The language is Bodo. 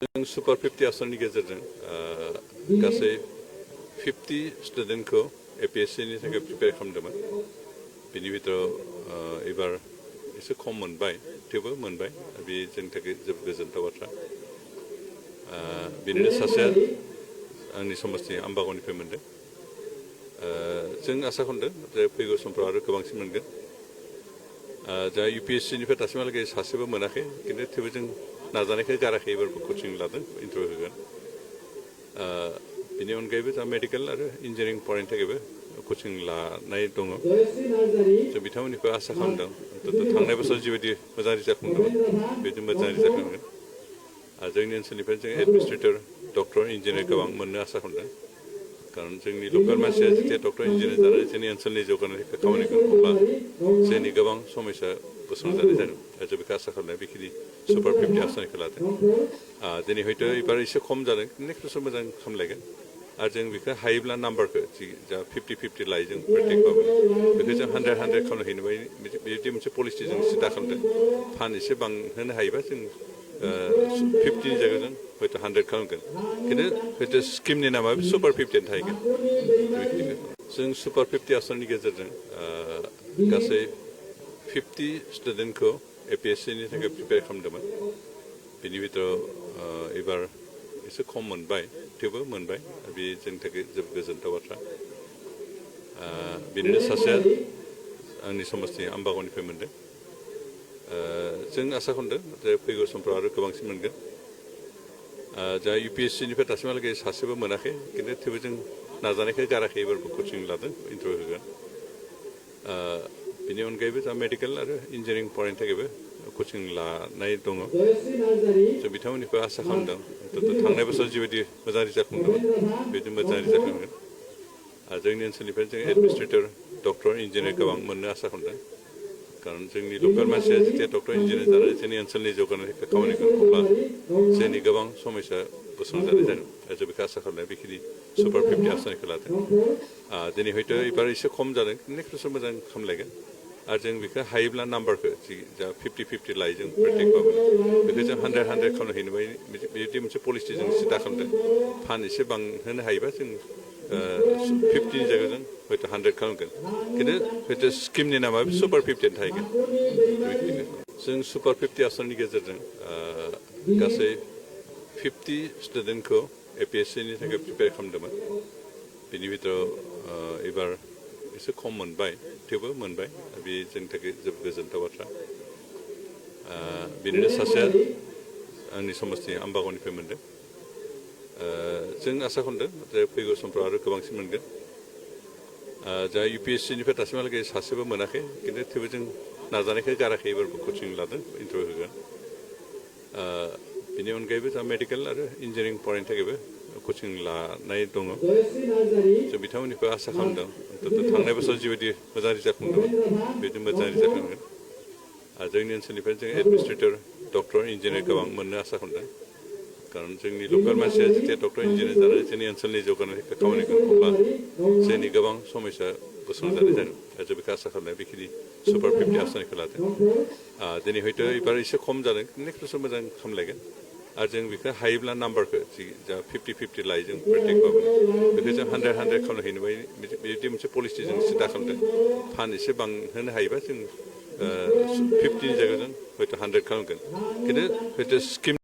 जों सुपार 50 आसननि गेजेरजों गासै 50 स्टुडेन्टखौ एपीएससीनि थाखाय प्रिपेयार खालामदोंमोन। बिनि बिथोराव एबार एसे खम मोनबाय, थेवबो मोनबाय। बे जोंनि थाखाय जोबोद गोजोनथाव बाथ्रा। बिनिनो सासेया आंनि समस्ति आम्बागावनिफ्राय मोनदों। जों आसा खालामदों जे फैगौ समफ्राव आरो गोबांसिन मोनगोन। जा यूपीएससीनिफ्राय दासिमहालागै सासेबो मोनाखै, खिन्थु थेवबो जों नाजानायखौ गाराखै, एबारबो कचिं लादों, इन्टारभिउ होगोन। बिनि अनगायैबो जा मेडिकेल आरो इन्जिनियारिं फरायनो थाखायबो कचिं लानाय दङ। जों बिथांमोननिफ्राय आसा खालामदों थांनाय बोसोराव जिबायदि मोजां रिजाल्ट खालामदोंमोन बिदि मोजां रिजाल्ट खालामगोन। जोंनि ओनसोलनिफ्राय जों एडमिनिस्ट्रेटर, डक्टर, इन्जिनियार गोबां मोननो आसा खालामदों। कारण जोंनि लकेल मानसिया जेथिया डक्टर, इन्जिनियार जानानै जोंनि ओनसोलनि जौगानायनि खामानि मावगोन, अब्ला जोंनि गोबां समस्या बोस्रांजानाय जागोन। जों बेखौ आसा खालामनाय बेखिनि सुपार 50 आसनिखौ लादों। दिनै हयथ' एबार एसे खम जादों, नेक्स्ट बोसोर मोजां खालामलायगोन। आरो जों बेखौ हायोब्ला नाम्बारखौ जा 50-50 लायो जों प्रेक्टिकबाबो, बेखौ जों 100 खालामनो हैनोबाय। बिदि मोनसे पलिसि जों सिदा खालामदों। फान्ड एसे बांहोनो हायोबा जों 50नि जायगायाव जों हयथ' 100 खालामगोन। खिन्थु हयथ' स्किमनि नामा सुपार 50 थाहैगोन। जों सुपार 50 आसननि गेजेरजों गासै 50 स्टुडेन्टखौ एपीएससीनि थाखाय प्रिपेयार खालामदोंमोन। बिनि बिथोराव एबार एसे खम मोनबाय, थेवबो मोनबाय। बे जोंनि थाखाय जोबोद गोजोनथाव बाथ्रा। बिनिनो सासेया आंनि समस्ति आम्बागावनिफ्राय मोनदों। जों आसा खालामदों जे फैगौ समफ्राव आरो गोबांसिन मोनगोन। जा यूपीएससीनिफ्राय दासिमहालागै सासेबो मोनाखै, खिन्थु थेवबो जों नाजानायखौ गाराखै, एबारबो कचिं लादों, इन्टारभिउ होगोन। बिनि अनगायैबो जा मेडिकेल आरो इन्जिनियारिं फरायनो थाखायबो कचिं लानाय दङ। जों बिथांमोननिफ्राय आसा खालामदों थांनाय बोसोराव जिबायदि मोजां रिजाल्ट खालामदोंमोन बिदि मोजां रिजाल्ट खालामगोन। जोंनि ओनसोलनिफ्राय जों एडमिनिस्ट्रेटर, डक्टर, इन्जिनियार गोबां मोननो आसा खालामदों। कारण जोंनि लकेल मानसिया जेथिया डक्टर, इन्जिनियार जानानै जोंनि ओनसोलनि जौगानायनि खामानि मावगोन, अब्ला जोंनि गोबां समस्या बोस्रांजानाय जागोन। जों बेखौ आसा खालामनाय बेखिनि सुपार 50 आसनिखौ लादों। दिनै हयथ' एबार एसे खम जादों, नेक्स्ट बोसोर मोजां खालामलायगोन। आरो जों बेखौ हायोब्ला नाम्बारखौ जा 50-50 लायो जों प्रेक्टिकबाबो, बेखौ जों 100 खालामनो हैनोबाय। बिदि मोनसे पलिसि जों सिदा खालामदों। फान्ड एसे बांहोनो हायोबा जों 50नि जायगायाव जों हयथ' 100 खालामगोन। खिन्थु हयथ' स्किमनि नामा सुपार 50 थाहैगोन। जों सुपार 50 आसननि गेजेरजों गासै 50 स्टुडेन्टखौ एपीएससीनि थाखाय प्रिपेयार खालामदोंमोन। बिनि बिथोराव एबार एसे खम मोनबाय, थेवबो मोनबाय। बे जोंनि थाखाय जोबोद गोजोनथाव बाथ्रा। बिनिनो सासेया आंनि समस्ति आम्बागावनिफ्राय मोनदों। जों आसा खालामदों जे फैगौ समफ्राव आरो गोबांसिन मोनगोन। जा यूपीएससीनिफ्राय दासिमहालागै सासेबो मोनाखै, खिन्थु थेवबो जों नाजानायखौ गाराखै, एबारबो कचिं लादों, इन्टारभिउ होगोन। बिनि अनगायैबो जा मेडिकेल आरो इन्जिनियारिं फरायनो थाखायबो कचिं लानाय दङ। जों बिथांमोननिफ्राय आसा खालामदों थांनाय बोसोराव जिबायदि मोजां रिजाल्ट खालामदोंमोन बिदि मोजां रिजाल्ट खालामगोन। जोंनि ओनसोलनिफ्राय जों एडमिनिस्ट्रेटर, डक्टर, इन्जिनियार गोबां मोननो आसा खालामदों। कारण जोंनि लकेल मानसिया जेथिया डक्टर, इन्जिनियार जानानै जोंनि ओनसोलनि जौगानायनि खामानि मावगोन, अब्ला जोंनि गोबां समस्या बोस्रांजानाय जागोन। जों बेखौ आसा खालामनाय बेखिनि सुपार 50 आसनिखौ लादों। दिनै हयथ' एबार एसे खम जादों, नेक्स्ट बोसोर मोजां खालामलायगोन। आरो जों बेखौ हायोब्ला नाम्बारखौ जा 50-50 लायो जों प्रेक्टिकबाबो, बेखौ जों 100 खालामनो हैनोबाय। बिदि मोनसे पलिसि जों सिदा खालामदों। फान्ड एसे बांहोनो हायोबा जों 50नि जायगायाव जों हयथ' 100 खालामगोन। खिन्थु हयथ' स्किम